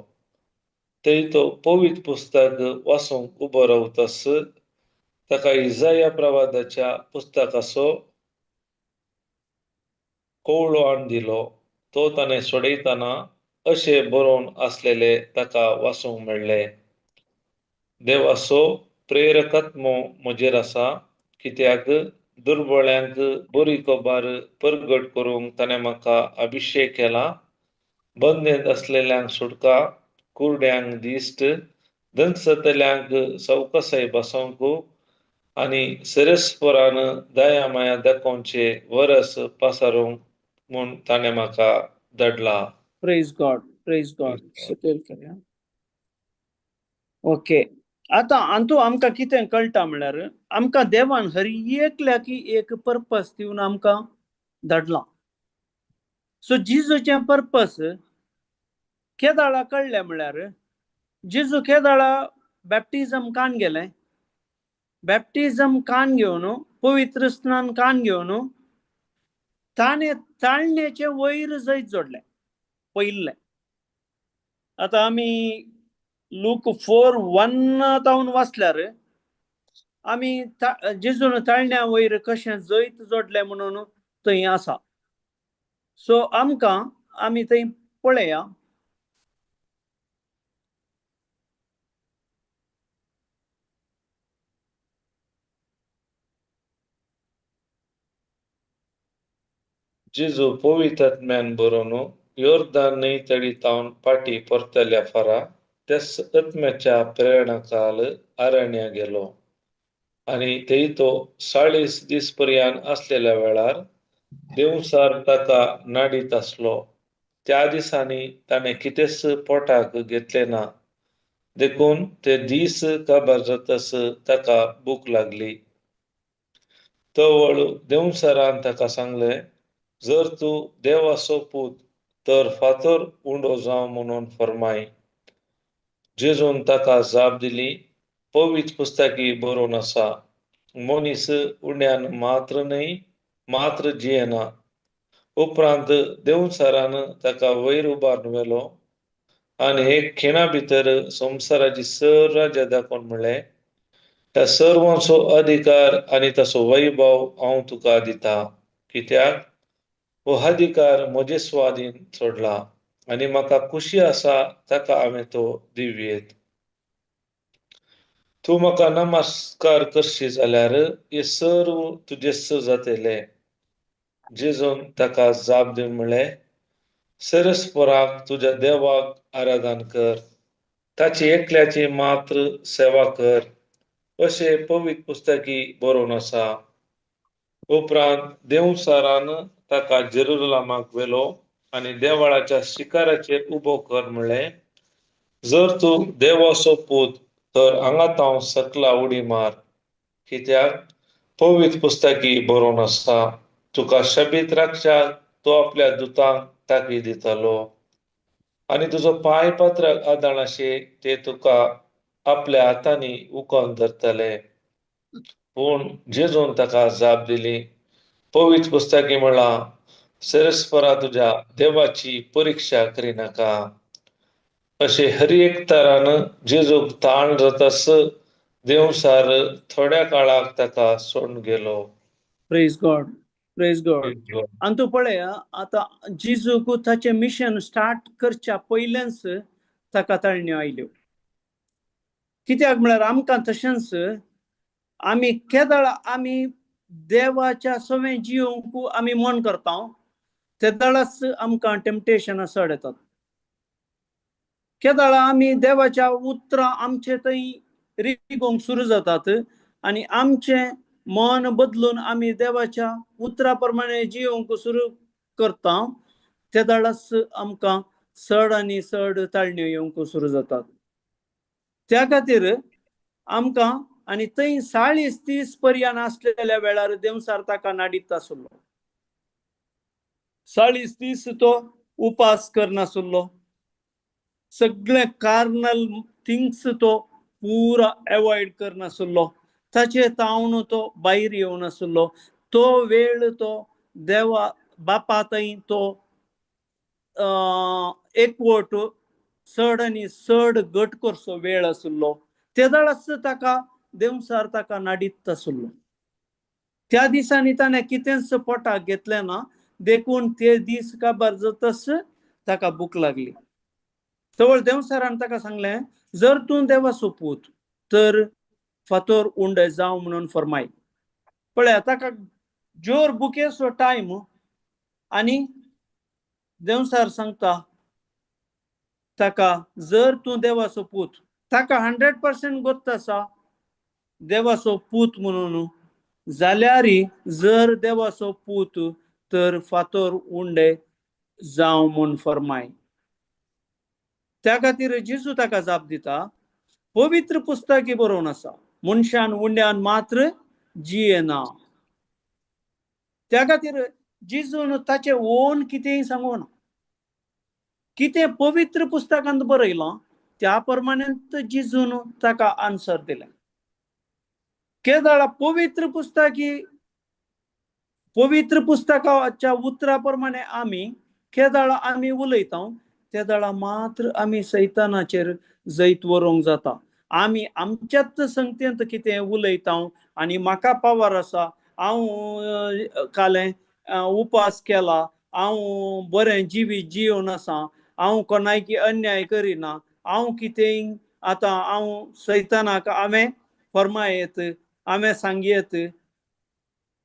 थंय तो पवित्र पुस्तक वाचूंक उबो रावतास ताका इजाया प्रवादाच्या पुस्तकाचो कवळो हाडून दिलो. तो ताणें सोडयतना अशें बरोवन आसलेले ताका वाचूंक मेळ्ळें. देवाचो प्रेरकात्मो म्हजेर आसा कित्याक दुर्बळ्यांक बरी खबर परगट करूंक ताणें म्हाका अभिशेक केला, बंदेंत आसलेल्यांक सुटका, कुरड्यांक दिश्ट, दंसतल्यांक सवकसाय बसोवंक आनी सेरेस्पोरान दया माया दाखोवचे वरस पासारूंक म्हूण ताणें म्हाका धाडला. Praise God, praise God. सकयल करया. ओके, आतां अंतू आमकां कितें कळटा म्हळ्यार आमकां देवान हर एकल्याक एक पर्पस दिवन आमकां धाडलां. सो जेजूचें पर्पस केदाळा कळ्ळें म्हळ्यार जेजू केदाळा बॅप्टिजम कान गेलें, बॅप्टिजम कान घेवन पवित्र स्नान कान घेवन ताणें ताळण्याचें वयर जैत जोडलें पयिल्लें. आतां आमी लूक 4:1 तावन वाचल्यार आमी जेजून ताळण्या वयर कशें जैत जोडलें म्हणून थंय आसा. सो आमकां आमी थंय पळया. जेजू पवित्र आत्म्यान बरोवन योर्दान न्हंय तडी तावन पाटी परतल्या फारा त्याच आत्म्याच्या प्रेरणाकाल अरण्या गेलो आनी थंय तो 40 दीस पर्यान आसलेल्या वेळार देवसार ताका नाडीत आसलो. त्या दिसांनी ताणें कितेंच पोटाक घेतलें ना, देखून ते दीस काबार जातस ताका भूक लागली. तवळ देवसरान ताका सांगलें, जर तूं देवाचो पूत तर फातर उंडो जावं म्हणून फरमाय. जेजून ताका जाप दिली, पवित्र पुस्तकी बरोवन आसा, मनीस उंड्यान मात्र न्हय मात्र जियेना. उपरांत देवसरान ताका वयर उबारून व्हेलो आनी एक खिणा भितर संवसाराची सर राज्या दाखोवन म्हणलें, त्या सर्वांचो अधिकार आनी ताचो वैभव हांव तुका दिता, कित्याक हो अधिकार म्हजे स्वाधीन सोडला आनी म्हाका खुशी आसा ताका हांवें तो दिवयेत. तूं म्हाका नमस्कार करशी जाल्यार हे सर्व तुजेच जातले. जेजून ताका जाप दिवन म्हणलें, सेरेस्पोराक तुज्या देवाक आराधन कर, ताची एकल्याची मात्र सेवा कर, अशें पवित्र पुस्तकी बरोवन आसा. उपरांत देवसारान ताका जेरुजलामाक व्हेलो आनी देवळाच्या शिखराचेर उबो कर म्हणलें, जर तूं देवाचो पूत तर हांगा तांव सकला उडी मार, कित्याक पवित्र पुस्तकी बरोवन आसा, तुका शबीत राखच्याक तो आपल्या दुतांक ताकी दितलो आनी तुजो पांय पात्राक आदाळाशे ते तुका आपल्या हातांनी उकोन धरतले. पूण जेजून ताका जाप दिली, पवित्र पुस्तकी म्हळां, सेरेस्परा तुज्या देवाची परिक्षा करिनाका. अशें हर एक तरान जेजूक ताण जातास देवसार थोड्या काळाक ताका सोडून गेलो. प्रेज गॉड, प्रेज गॉड. आनी तूं पळय आतां जेजूक ताचें मिशन स्टार्ट करच्या पयलेंच ताका ताळण्यो आयल्यो. कित्याक म्हळ्यार आमकां तशेंच आमी केदळ आमी देवाच्या सवें जियोवंक आमी मन करता तेदळाच आमकां टेम्पटेशनां चड येतात. केदळा आमी देवाच्या उतरां आमचे थंय रिगोवंक सुरू जातात आनी आमचें मन बदलून आमी देवाच्या उतरा प्रमाणे जियोवंक सुरू करता तेदळाच आमकां चड आनी चड ताळण्यो येवंक सुरू जातात. त्या खातीर आमकां आनी थंय 40 दीस पर्यान आसलेल्या वेळार देवसार ताका नाडीत आसलो. 40 दीस तो उपास करनासलो, सगळे कार्नल थिंग्स तो पुरा एवॉयड करनासलो, ताचे तावन तो भायर येवनासलो. तो वेळ तो देवा बापा थंय तो एकवट चड आनी चड घट करचो वेळ आसलो. तेदळाच ताका देवसार ताका नाडीत आसलो. त्या दिसांनी ताणें कितेंच पोटाक घेतलें ना, देखून ते दीस काबार जातच ताका भूक लागली. तवळ देवसारान ताका सांगलें, जर तूं देवाचो पूत तर फातोर उंडे जावं म्हणून फरमाय. पळया ताका जोर भुकेचो टायम आनी देवसार सांगता ताका जर तूं देवाचो पूत, ताका 100% गोत्त आसा देवाचो पूत म्हणून, जाल्यार जर देवाचो पूत तर फातोर उंडे जावं म्हूण फरमाय. त्या खातीर जेजू ताका जाप दिता, पवित्र पुस्तकी बरोवन आसा, मनशान उंड्यान मात्र जियेना. त्या खातीर जेजून ताचे ओन कितेंय सांगूना, कितें पवित्र पुस्तकांत बरयलां त्या प्रमाणे जेजून ताका आन्सर दिलें. केदाळा पवित्र पुस्तकी पवित्र पुस्तकाच्या उतरा प्रमाणे आमी केदाळा आमी उलयता तेदाळा मात्र आमी सैतानाचेर जैत व्हरूंक जाता. आमी आमच्याच संगतेंत कितें उलयता आनी म्हाका पावर आसा, हांव कालें उपास केला, हांव बरें जिवीत जियोन आसा, हांव कोणायकी अन्याय करिना, हांव कितेंय आतां हांव सैतानाक हांवें फरमायत, हांवें सांगयत,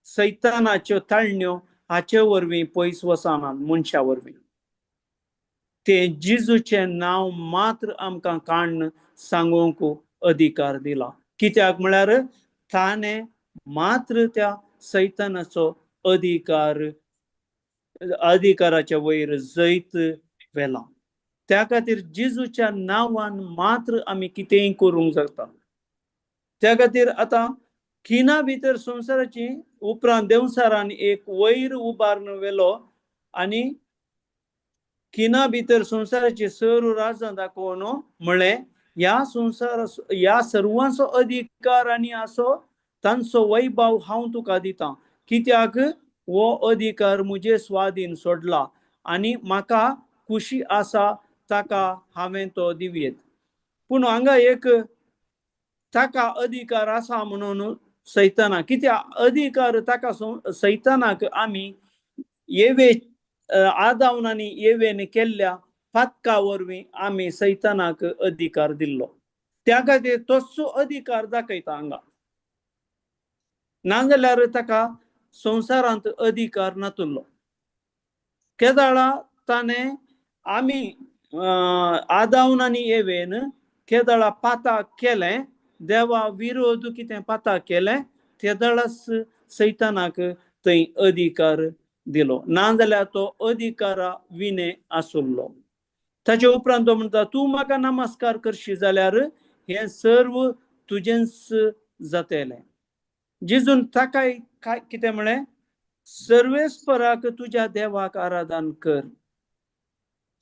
सैतानाच्यो ताळण्यो हाचे वरवीं पयस वचनात मनशा वरवीं. तें जेजूचें नांव मात्र आमकां काण्ण सांगूंक अधिकार दिला. कित्याक म्हळ्यार ताणें मात्र त्या सैतानाचो अधिकार अधिकाराच्या वयर जैत व्हेलां. त्या खातीर जेजूच्या नांवान मात्र आमी कितेंय करूंक जाता. त्या खातीर आतां खिणा भितर संवसाराची उपरांत देंवचारान एक वयर उबारून व्हेलो आनी खिणा भितर संवसाराची सर्व राजां दाखोवन म्हळें, ह्या संवसार ह्या सर्वांचो अधिकार आनी असो तांचो वैभव हांव तुका दितां, कित्याक हो अधिकार म्हजे स्वाधीन सोडला आनी म्हाका खुशी आसा ताका हांवें तो दिवयेत. पूण हांगा एक ताका अधिकार आसा म्हणून सैताना, कित्याक अधिकार ताका सैतानाक आमी येवे आदावन आनी येवेन केल्ल्या पातका वरवीं आमी सैतानाक अधिकार दिल्लो. त्या खातीर तसो अधिकार दाखयता हांगा, नाजाल्यार ताका संवसारांत अधिकार नातुल्लो. केदाळा ताणें आमी आदावन आनी येवेन केदाळा पाता केलें, देवा विरोध कितें पाता केलें, तेदळाच सैतानाक थंय अधिकार दिलो, नाजाल्यार तो अधिकारा विणे आसुल्लो. ताचे उपरांत तो म्हणटा, तूं म्हाका नमस्कार करशी जाल्यार हें सर्व तुजेंच जातलें. जेजून ताकाय काय कितें म्हळें, सर्वेस्पराक तुज्या देवाक आराधन कर,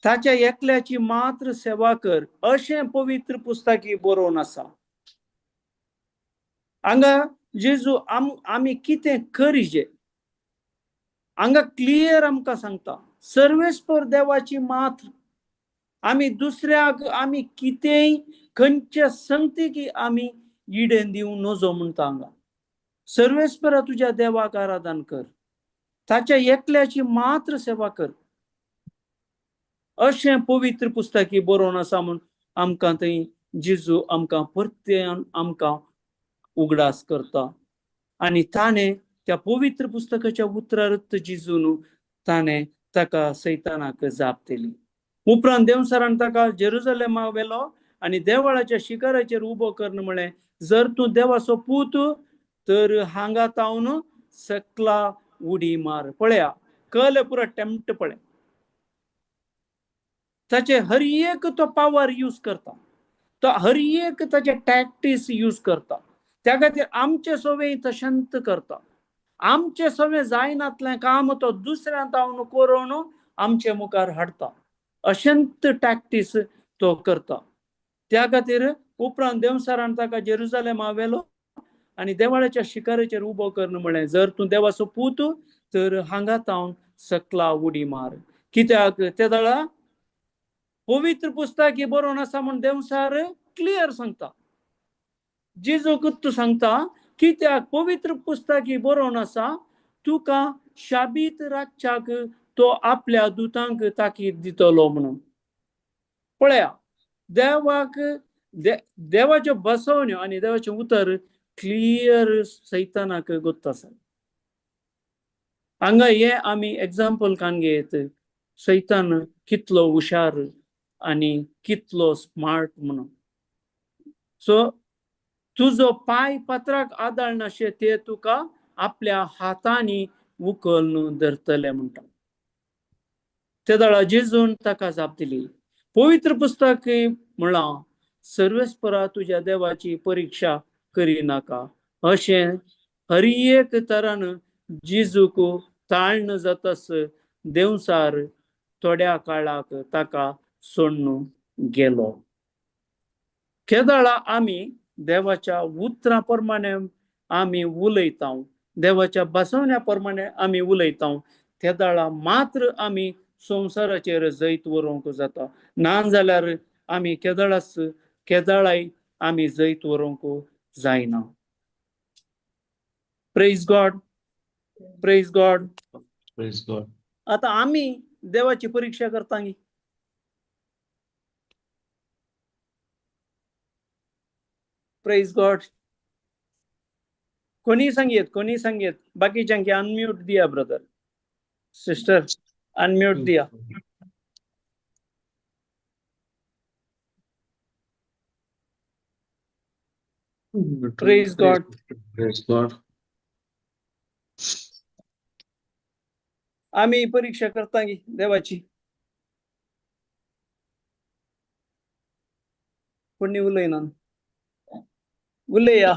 ताच्या एकल्याची मात्र सेवा कर, अशें पवित्र पुस्तकी बरोवन आसा. हांगा जेजू आमी कितें करिजे हांगा क्लियर आमकां सांगता, सर्वेस्पर देवाची मात्र आमी दुसऱ्याक आमी कितेंय खंयच्या संगतीक आमी इडेन दिवं नजो म्हणटा. हांगा सर्वेस्परा तुज्या देवाक आराधन कर, ताच्या एकल्याची मात्र सेवा कर, अशें पवित्र पुस्तकी बरोवन आसा म्हूण आमकां थंय जेजू आमकां परत्यान आमकां उगडास करता. आनी ताणें त्या पवित्र पुस्तकाच्या उतरारत जेजून ताणें ताका सैतानाक जाप दिली. उपरांत देंवचारान ताका जेरुजलेमा व्हेलो आनी देवळाच्या शिखराचेर उबो करून म्हळें, जर तूं देवाचो पूत तर हांगा तावन सकला उडी मार. पळया कले पुरो टेम्प्ट पळय, ताचे हर एक तो पावर यूज करता, तो हर एक ताचे टॅक्टीस यूज करता. त्या खातीर आमचे सवे तशेंच करता, आमचे सवे जायनातलें काम तो दुसऱ्या तावन करून आमचे मुखार हाडटा, अशेंच टॅक्टीस तो करता. त्या खातीर उपरांत देंवचारान ताका जेरुजलेमा व्हेलो आनी देवाळ्याच्या शिखराचेर उबो करून म्हळें, जर तूं देवाचो पूत तर हांगा तावन सकला उडी मार. कित्याक ते दळा पवित्र पुस्तक ही बरोवन आसा म्हूण देंवचार क्लियर सांगता, जेजूक तूं सांगता, कित्याक पवित्र पुस्तक ही बरोवन आसा, तुका शाबीत रातच्याक तो आपल्या दुतांक ताकीद दितलो म्हणून. पळया देवाक देवाच्यो बसवण्यो आनी देवाचें उतर क्लियर सैतानाक गोत्त आसा. हांगा हें आमी एग्जाम्पल कान घेयत, सैतान कितलो हुशार, आनी कितलो स्मार्ट म्हणून. सो तुजो पांय पत्राक आदाळनाशे ते तुका आपल्या हातांनी उखलून धरतले म्हणटा. ते दळा जेजून ताका जाप दिली, पवित्र पुस्तक म्हळां सर्वेस्परा तुज्या देवाची परिक्षा करिनाका. अशें हर एक तरान जेजूक ताळण जातास देंवचार थोड्या काळाक ताका सोडून गेलो. केदळा आमी देवाच्या उतरां प्रमाणे आमी उलयता, देवाच्या बसवण्या प्रमाणे आमी उलयता, तेदळा मात्र आमी संवसाराचेर जैत व्हरूंक जाता. ना जाल्यार आमी केदळाच केदळाय आमी जैत व्हरूंक जायना. Praise God, praise God, praise God. आतां आमी देवाची परिक्षा करता. Praise God. कोणी सांगयेत, कोणी सांगयेत, बाकीच्यांक अनम्यूट दिया ब्रदर सिस्टर, अनम्यूट दिया. Praise God. Praise God. आमी परीक्षा करता देवाची. कोणी उलयना, उलया.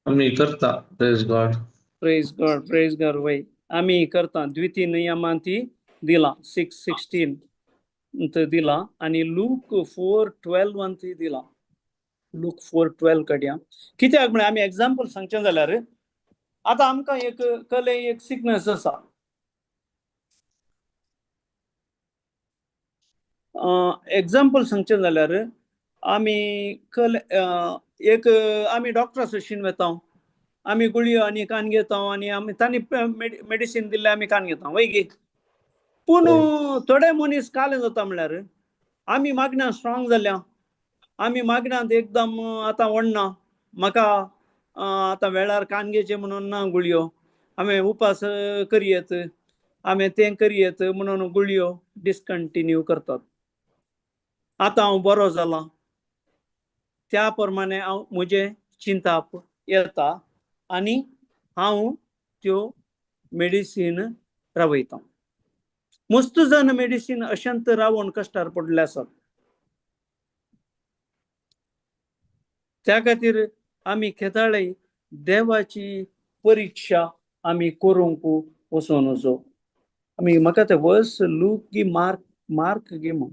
आमी करता. Praise God, praise God, praise God. वय आमी करता. द्वितीय नियमान ती दिला 6:16 दिला आनी लूक 4:12 ती दिला. लूक 4:12 कडया. कित्याक म्हळ्यार आमी एग्जाम्पल सांगचें जाल्यार आतां आमकां एक कले एक सिकनस आसा. एग्जाम्पल सांगचें जाल्यार आमी कले एक आमी डॉक्टरा सोशीन वेता, आमी गुळयो आनी कान घेता आनी आमी तांणी मेडिसीन दिल्लें आमी कान घेता वय गी. पूण थोडे मनीस कालें जाता म्हळ्यार आमी मागण्या स्ट्रॉंग जाल्या, आमी मागण्यांत एकदम आतां वडना, म्हाका आतां वेळार कान घेवचें म्हणून ना गुळयो, हांवें उपास करयेत, हांवें तें करयेत म्हणून गुळयो डिसकंटिन्यू करतात. आतां हांव बरो जाला त्या प्रमाणे हांव म्हजें चिंताप येता आनी हांव त्यो मेडिसीन रावयता. मस्त जाण मेडिसीन अशेंत रावोन कश्टार पडले आसात. त्या खातीर आमी खेताळे देवाची परिक्षा आमी करूंक वचों नजो. आमी म्हाका ते वर्स लूक गी मार्क, मार्क गी म्हण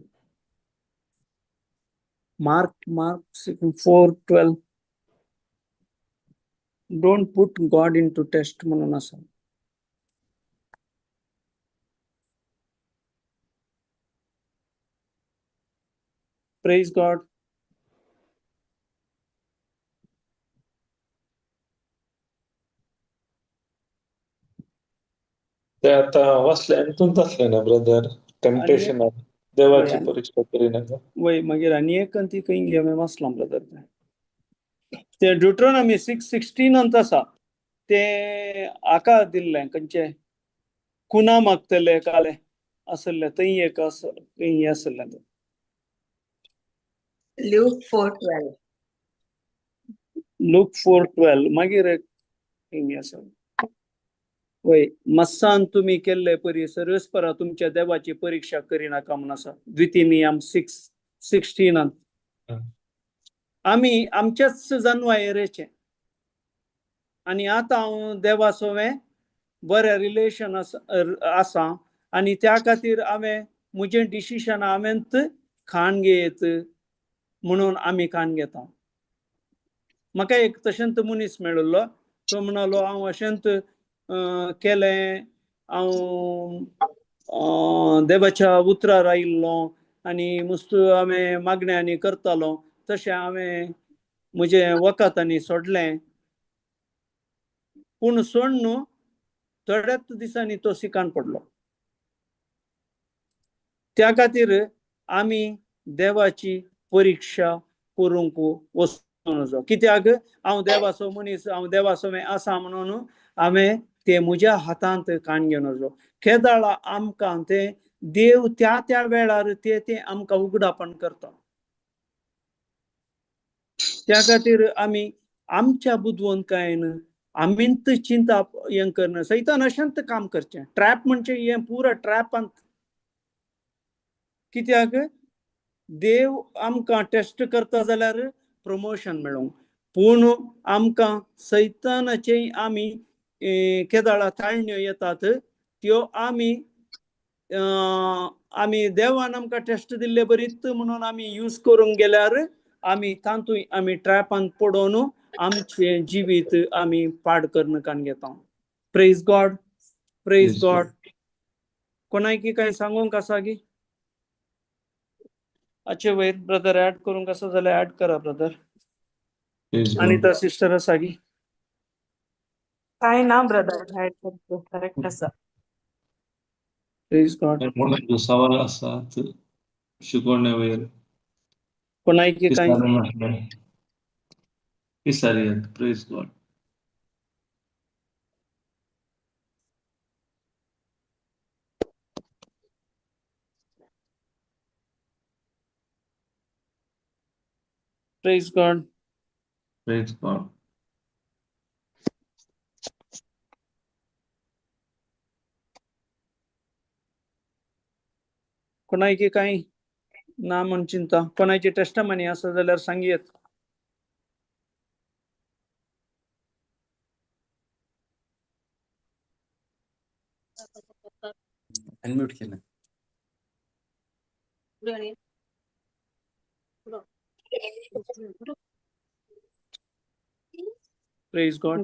mark, Mark 4:12 don't put God into test म्हणून आसा. Praise God. ते आता वाचले आनी तूं आसलें ना ब्रदर, टेम्पटेशन देवाची परीक्षा करिनाका. वय मागीर आनी एक ती खंय हांवें वाचलां ब्रदर तें ड्युट्रोनॉमी 6:16 आसा. तें हाका दिल्लें खंयचें कुना मागतले काले आसलें थंय एक आसा थंय आसलें तें. Luke 4:12. Luke 4:12 मागीर एक खंय आसा. वय मस्सान तुमी केल्ले परी सर्वेस्परा तुमच्या देवाची परीक्षा करिनाका म्हणून आसा. द्वितीय नियम 6:16. आमी आमच्याच जानवायेरेचें आनी आतां हांव देवा सोवें बरें रिलेशन आसा आनी त्या खातीर हांवें म्हजें डिसिशन हांवेंत खाण घेयत म्हणून आमी खाण घेता. म्हाका एक तशेंच मनीस मेळिल्लो, तो म्हणालो हांव अशेंच केलें, हांव देवाच्या उतरार आयिल्लो आनी मस्त हांवें मागण्यांनी करतालो, तशें हांवें म्हजें वखद आनी सोडलें. पूण सोड न्हू थोड्याच दिसांनी तो सिकान पडलो. त्या खातीर आमी देवाची परिक्षा करूंक वचूं नजो. कित्याक हांव देवाचो मनीस, हांव देवाचो आसा म्हणून हांवें ते म्हज्या हातांत काण घेवन नजो. केदाळा आमकां ते देव त्या त्या वेळार ते ते आमकां उगडापण करता. त्या खातीर आमी आमच्या बुदवंतकायेन आमींत चिंतप हें करना, सैतान अशेंच काम करचें. ट्रॅप म्हणजे हें पुरा ट्रॅपांत. कित्याक देव आमकां टेस्ट करता जाल्यार प्रमोशन मेळूंक, पूण आमकां सैतानाचे आमी केदाळा ताळण्यो येतात त्यो आमी आमी देवान आमकां टेस्ट दिल्ले बरीत म्हणून आमी यूज करूंक गेल्यार आमी तातूंत आमी ट्रॅपांत पडोवन आमचें जिवीत आमी पाड करून घेता. Praise God, praise God. कोणाकी कांय सांगूंक आसा गी? हाचे वयर ब्रदर ऍड करूंक आसा जाल्यार ऍड करा ब्रदर. अनिता सिस्टर आसा गी? काय ना ब्रदर, ऍड करतो, करेक्ट आसा. Praise God. कोणाक सवाल आसा शिकवणे वयर? कोणाकी कांय? विसारयात. Praise God. Praise God. Praise God. कोणाकी कांय ना म्हूण चिंता? कोणाची टेस्टमनी आसा जाल्यार सांगयेत. अनम्यूट केलं. Praise God.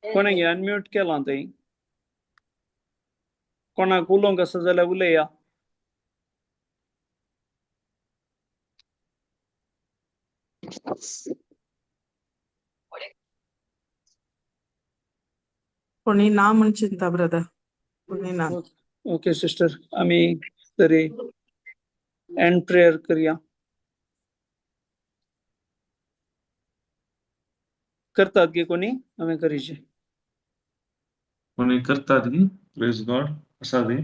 कोणाक अनम्यूट केलां थंय? कोणाक उलोवंक आसा जाल्यार उलया. कोणी ना म्हण चिंता ब्रदर, कोणी ना. ओके सिस्टर, आमी तरी एंड प्रेयर करया. करतात गे कोणी? आमी करीचे. कोणी करतात गी? प्रेज गॉड. आसा दी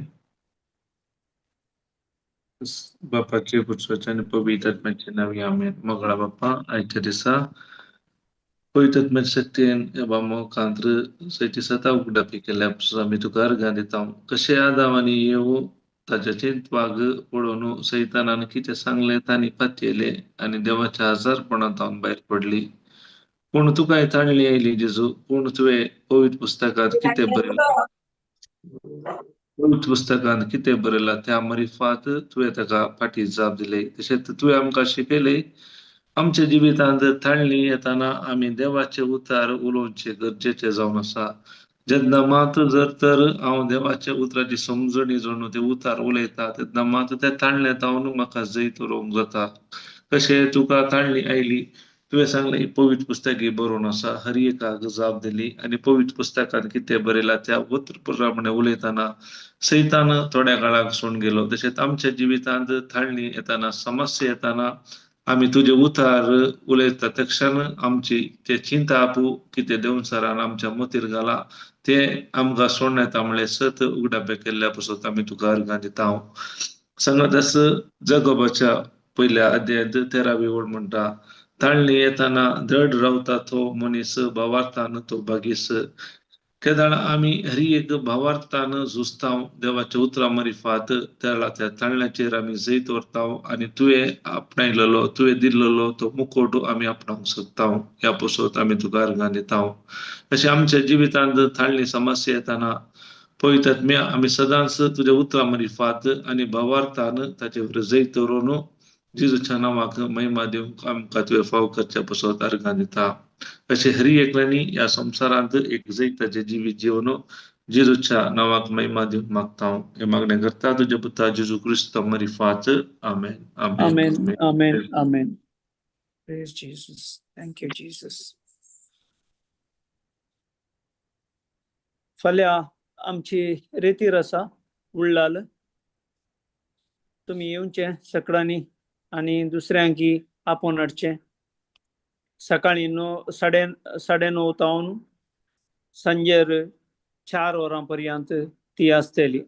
बापाचे, पुत्राचे आनी पवित्र आत्म्याचे नांवी, आमेन. मोगळा बाप्पा, आयच्या दिसा पवित्र आत्म्याच्या शक्तीन ह्या मोकांत्र सयती सता उगडापी केल्या आमी तुका अर्गां दिता. कशें आदाव आनी येवू ताच्या चिंतपाक पळोवन सैतानान कितें सांगलें तांणी पातयेलें आनी देवाच्या आजारपणांत हांव भायर पडली. पूण तुका ताणली आयली जेजू, पूण तुवें पवित्र पुस्तकांत कितें बरयलां, पवित्र पुस्तकांत कितें बरयलां त्या मरिफात तुवें ताका फाटीं जाप दिली. तशेंच तुवें आमकां शिकयलें आमच्या जिवितांत ताणली येताना आमी देवाचे उतार उलोवचें गरजेचें जावन आसा. जेन्ना मात जर तर हांव देवाच्या उतराची समजणी जावन ते उतार उलयता तेन्ना मात त्या ताणल्यात हांव म्हाका जैत उलोवंक जाता. कशें तुका ताणली आयली, तुवें सांगलें ही पवित्र पुस्तक ही बरोवन आसा, हर एकाक जाप दिली आनी पवित्र पुस्तकांत कितें बरयलां त्या उतर प्रमाणे उलयतना सैतान थोड्या काळाक सोडून गेलो. तशेंच आमच्या जिवितांत ताळणी येताना, समस्या येताना आमी तुजे उतार उलयता त्या क्षण आमची ते चिंता आपू कितें देवसरान आमच्या मतीर घाला ते आमकां सोडून येता म्हणलें सत उगडापे केल्ल्या पासत आमी तुका अर्गां दिता. हांव सांगत जगोबाच्या पयल्या अध्यायांत 13वी ओळ म्हणटा, ताळणी येताना दड रावता तो मनीस भावार्थान तो भागीस. केदाळ आमी हरी एक भावार्थान झुजताव देवाच्या उतरा मरिफात त्या त्या ताळण्याचेर आमी जैत व्हरताव आनी तुवें आपणायलेलो, तुवें दिल्लेलो तो मुखोट आमी आपणावंक सोदताव. ह्या पासत आमी तुका अर्गां दिताव. तशें आमच्या जिवितांत ताळणी समस्या येताना पवित्र आत्म्या आमी सदांच तुज्या उतरा मरिफात आनी भावार्थान ताचेर जैत दवरून जेजूच्या नांवाक महिमा दिवंक आमकां तुवें फाव करच्या पासत अर्गां दिता. अशें हरी एकल्यांनी ह्या संवसारांत एक जैताचें जिवीत जिवन जेजूच्या नांवाक महिमा दिवंक मागता. हांव हें मागणें करता तुज्या पुता जेजू क्रिस्त मरिफात. आमेन, आमेन, आमेन, आमेन. Praise Jesus. Thank you Jesus. फाल्यां आमची रेतीर आसा उळ्ळाल, तुमी येवचें सगळ्यांनी आनी दुसऱ्यांकी आपोवन हाडचें. सकाळीं 9 9:30 तावन सांजेर 4 वरां पर्यंत ती आसतली.